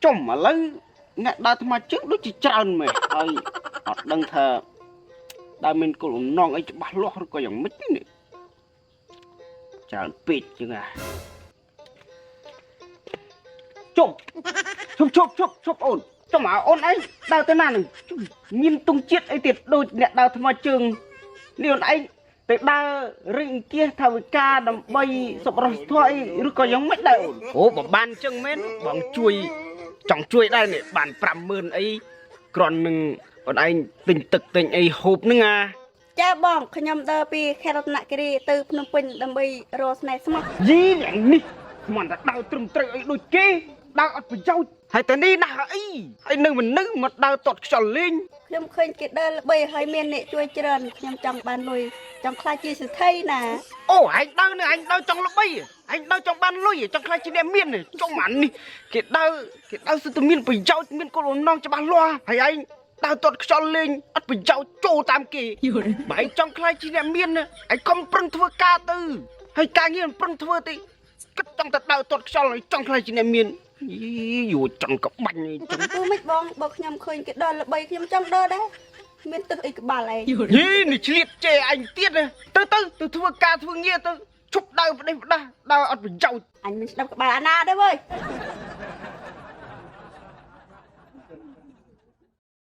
ចុំឥឡូវអ្នកដើរថ្មើរជើងដូចជាច្រើនមែនហើយអត់ដឹងថាដើរមានគោលបំណងអីច្បាស់លាស់ឬក៏យ៉ាងម៉េចទេនេះច្រើនពេកជាងអាជុំឈប់ឈប់ឈប់ឈប់អូនចុំអើអូនឯងដើរទៅណានឹងជុំមានទង់ជាតិអីទៀតដូចអ្នកដើរថ្មើរជើងនេះអូនឯងទៅដើររឹងអង្គាសថាវិការដើម្បីសប្បុរសធម៌អីឬក៏យ៉ាងម៉េចដែរអូនអូបើបានអញ្ចឹងមែនបងជួយ ចង់ជួយដែរនេះបាន50000អីគ្រាន់នឹងអូនឯងទិញទឹកទិញអីហូបហ្នឹងអា ចាបងខ្ញុំដើរពីខេត្តរតនគិរីទៅភ្នំពេញដើម្បីរកស្នេហ៍ស្មោះ យីយ៉ាងនេះស្មានតែដើរត្រឹមត្រូវអីដូចគេដើរអត់ប្រយោជន៍ហើយតែនេះណាស់អីហើយនៅមិននៅមកដើរតត់ខ្យល់លេង ខ្ញុំឃើញគេដើរល្បីហើយមានអ្នកជួយច្រើនខ្ញុំចង់បានលុយចង់ក្លាយជាសេដ្ឋីណា អូឯងដើរនេះឯងដើរចង់ល្បីឯងដើរចង់បានលុយចង់ខ្លាចជាអ្នកមានចុងអានេះគេដើរគេដើរសិតតែមានប្រយោជន៍មានគោលបំណងច្បាស់លាស់ហើយឯងដើរតត់ខ្យល់លេងអត់ប្រយោជន៍ចូលតាមគេ បើឯងចង់ខ្លាចជាអ្នកមានណាឯងកុំប្រឹងធ្វើការទៅហើយការងារមិនប្រឹងធ្វើទេគិតចង់តែដើរទាត់ខ្យល់ហើយចង់ខ្លាចជាអ្នកមានយីយូចង់ក្បាញ់អីចឹង គឺមិនបងបើខ្ញុំឃើញគេដើរល្បីខ្ញុំចង់ដើរដែរមានទឹកអីក្បាលឯង យីនេះឆ្លៀតជេរឯងទៀតណាទៅទៅទៅធ្វើការធ្វើងារទៅឈប់ដើរផ្ដេសផ្ដាស់ដើរអត់ប្រយោជន៍ អញមិនស្ដាប់ក្បាលអាណាដែរវើយ